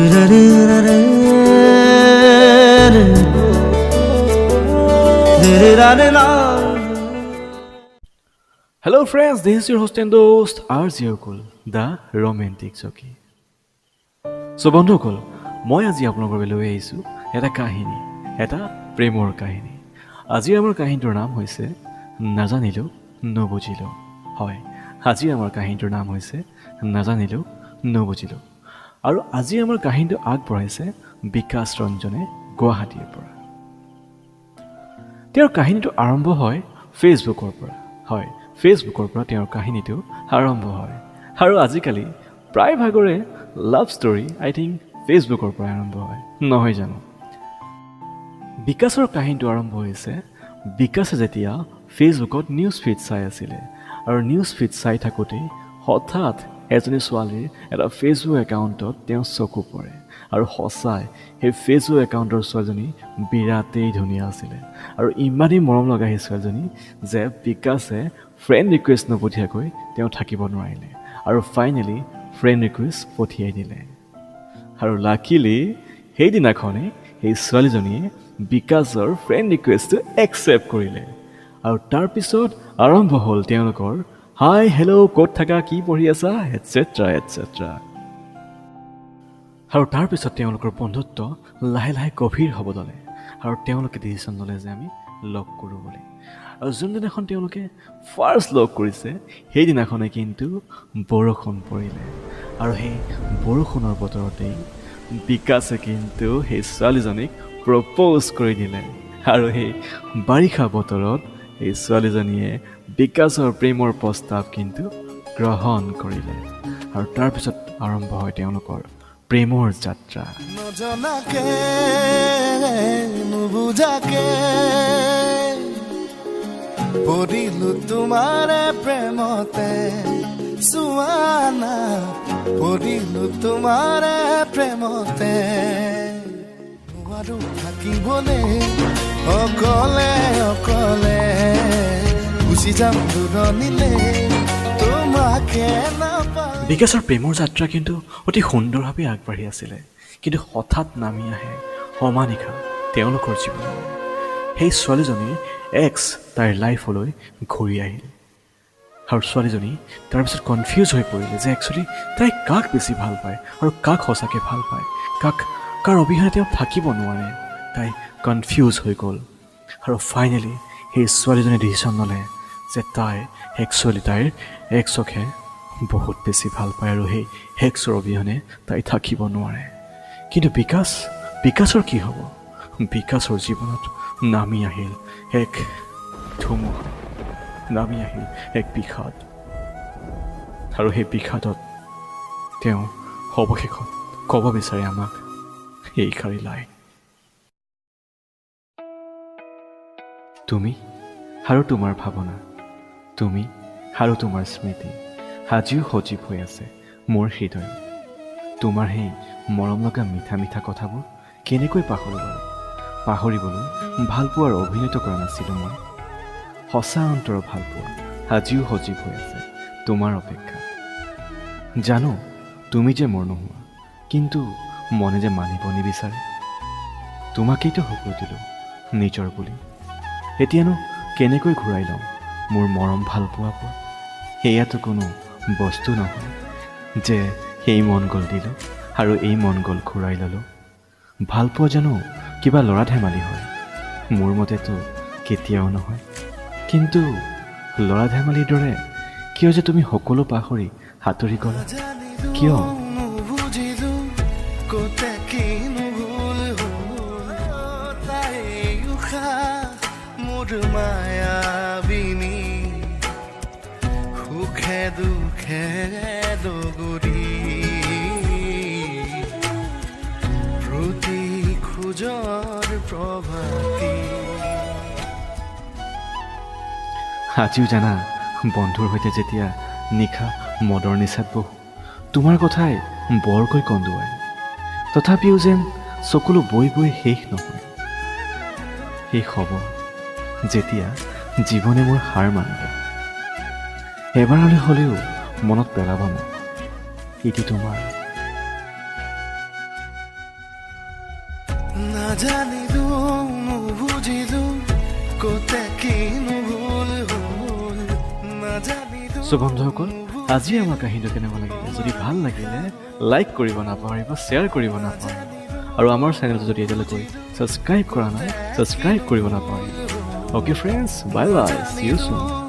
Hello friends, this is your host and dost RJ Gokul, the romantic jockey. So বন্ধুসকল, মই আজি আপোনালোকৰ বাবে লৈ আহিছোঁ এটা কাহিনী, এটা প্ৰেমৰ কাহিনী। আজি আমাৰ কাহিনীটোৰ নাম হৈছে নাজানিলোঁ নুবুজিলোঁ। হয়, আজি আমাৰ কাহিনীটোৰ নাম হৈছে নাজানিলোঁ নুবুজিলোঁ। আৰু আজি আমাৰ কাহিনীটো আগবঢ়াইছে বিকাশ ৰঞ্জনে গুৱাহাটীৰ পৰা। তেওঁৰ কাহিনীটো আৰম্ভ হয় ফেচবুকৰ পৰা। হয়, ফেচবুকৰ পৰা তেওঁৰ কাহিনীটো আৰম্ভ হয়। আৰু আজিকালি প্ৰায়ভাগৰে লাভ ষ্টৰী আই থিংক ফেচবুকৰ পৰা আৰম্ভ হয়, নহয় জানো? বিকাশৰ কাহিনীটো আৰম্ভ হৈছে বিকাশে যেতিয়া ফেচবুকত নিউজ ফিড চাই আছিলে, আৰু নিউজ ফিড চাই থাকোঁতেই হঠাৎ এজনী ছোৱালীৰ এটা ফেচবুক একাউণ্টত তেওঁ চকু পৰে। আৰু সঁচাই সেই ফেচবুক একাউণ্টৰ ছোৱালীজনী বিৰাটেই ধুনীয়া আছিলে, আৰু ইমানেই মৰম লগা সেই ছোৱালীজনী যে বিকাশে ফ্ৰেণ্ড ৰিকুৱেষ্ট নপঠিয়াকৈ তেওঁ থাকিব নোৱাৰিলে, আৰু ফাইনেলি ফ্ৰেণ্ড ৰিকুৱেষ্ট পঠিয়াই দিলে। আৰু লাকিলি সেইদিনাখনেই সেই ছোৱালীজনীয়ে বিকাশৰ ফ্ৰেণ্ড ৰিকুৱেষ্টটো একচেপ্ট কৰিলে। আৰু তাৰপিছত আৰম্ভ হ'ল তেওঁলোকৰ হাই হেল্ল', ক'ত থাকা, কি পঢ়ি আছা, এটচেট্ৰা এটচেট্ৰা। আৰু তাৰপিছত তেওঁলোকৰ বন্ধুত্ব লাহে লাহে গভীৰ হ'ব ল'লে, আৰু তেওঁলোকে ডিচিশ্যন ল'লে যে আমি লগ কৰোঁ বুলি। আৰু যোনদিনাখন তেওঁলোকে ফাৰ্ষ্ট লগ কৰিছে সেইদিনাখনে কিন্তু বৰষুণ পৰিলে, আৰু সেই বৰষুণৰ বতৰতেই বিকাশে কিন্তু সেই ছোৱালীজনীক প্ৰপ'জ কৰি দিলে। আৰু সেই বাৰিষা বতৰত সেই ছোৱালীজনীয়ে বিকাশৰ প্ৰেমৰ প্ৰস্তাৱ কিন্তু গ্ৰহণ কৰিলে। আৰু তাৰপিছত আৰম্ভ হয় তেওঁলোকৰ প্ৰেমৰ যাত্ৰা। নজনাকে নুবুজাকে পৰিলো তোমাৰে প্ৰেমতে, চোৱানা পৰিলো তোমাৰে প্ৰেমতে, নোৱাৰো থাকিবলে অকলে অকলে, গুচি যাম দূৰণিলে তোমাকে নাপালে। বিকাশৰ প্ৰেমৰ যাত্ৰা কিন্তু অতি সুন্দৰভাৱে আগবাঢ়ি আছিলে, কিন্তু হঠাৎ নামি আহে অমানিশা তেওঁলোকৰ জীৱনলৈ। সেই ছোৱালীজনীৰ এক্স তাইৰ লাইফলৈ ঘূৰি আহিল, আৰু ছোৱালীজনী তাৰপিছত কনফিউজ হৈ পৰিলে যে একচুৱেলি তাই কাক বেছি ভাল পায় আৰু কাক সঁচাকৈ ভাল পায়, কাৰ অবিহনে তেওঁ থাকিব নোৱাৰে। তাই কনফিউজ হৈ গ'ল। আৰু ফাইনেলি সেই ছোৱালীজনীয়ে ডিচিশ্যন ল'লে যে তাই একচুৱেলি তাইৰ এক্সকহে বহুত বেছি ভাল পায়, আৰু সেই এক্সৰ অবিহনে তাই থাকিব নোৱাৰে। কিন্তু বিকাশৰ কি হ'ব? বিকাশৰ জীৱনত নামি আহিল এক ধুমুহা, নামি আহিল এক বিষাদ। আৰু সেই বিষাদত তেওঁ অৱশেষত ক'ব বিচাৰে আমাক এইষাৰি লাইন, তুমি আৰু তোমাৰ ভাৱনা, তুমি আৰু তোমাৰ স্মৃতি আজিও সজীৱ হৈ আছে মোৰ হৃদয়ত। তোমাৰ সেই মৰম লগা মিঠা মিঠা কথাবোৰ কেনেকৈ পাহৰোঁ বাৰু? পাহৰিবলৈ ভালপোৱাৰ অভিনয়টো কৰা নাছিলোঁ মই। সঁচা অন্তৰৰ ভালপোৱা আজিও সজীৱ হৈ আছে তোমাৰ অপেক্ষাত। জানো তুমি যে মোৰ নোহোৱা, কিন্তু মনে যে মানিব নিবিচাৰে। তোমাকেইতো সকলো দিলোঁ নিজৰ বুলি, এতিয়ানো কেনেকৈ ঘূৰাই ল'ম মোৰ মৰম ভালপোৱাবোৰ? সেয়াতো কোনো বস্তু নহয় যে সেই মন গ'ল দিলোঁ আৰু এই মন গ'ল ঘূৰাই ল'লোঁ। ভালপোৱা জানো কিবা ল'ৰা ধেমালি হয়? মোৰ মতেতো কেতিয়াও নহয়। কিন্তু ল'ৰা ধেমালিৰ দৰে কিয় যে তুমি সকলো পাহৰি সাঁতুৰি গ'লা? কিয়? নুবুজিলো ক'তে কিনো ভুল হ'ল, তাই উশাহ মোৰ মায়াবিনী, সুখে দুখে লগৰী, প্ৰতি খোজৰ প্ৰভাতী। আজিও জানা, বন্ধুৰ সৈতে যেতিয়া নিশা মদৰ নিচাত বহোঁ, তোমাৰ কথাই বৰকৈ কন্দুৱায়। তথাপিও যেন চকুলো বৈ বৈ শেষ নহয়। শেষ হ'ব যেতিয়া জীৱনে মোৰ হাৰ মানিব। এবাৰলৈ হ'লেও মনত পেলাবা মোক, ইতি তোমাৰ। নাজানিলো, নুবুজিলো, ক'তে কিনো ভুল হ'ল, নাজানিলো। চ' বন্ধুসকল, আজি আমাৰ কাহিনীটো কেনেকুৱা লাগিলে? যদি ভাল লাগিলে লাইক কৰিব নাপাহৰিব, শ্বেয়াৰ কৰিব নাপাহৰিব আৰু আমাৰ চেনেলটো যদি এতিয়ালৈকে ছাবস্ক্ৰাইব কৰা নাই, ছাবস্ক্ৰাইব কৰিব নাপাহৰিব। Okay friends, bye bye, see you soon.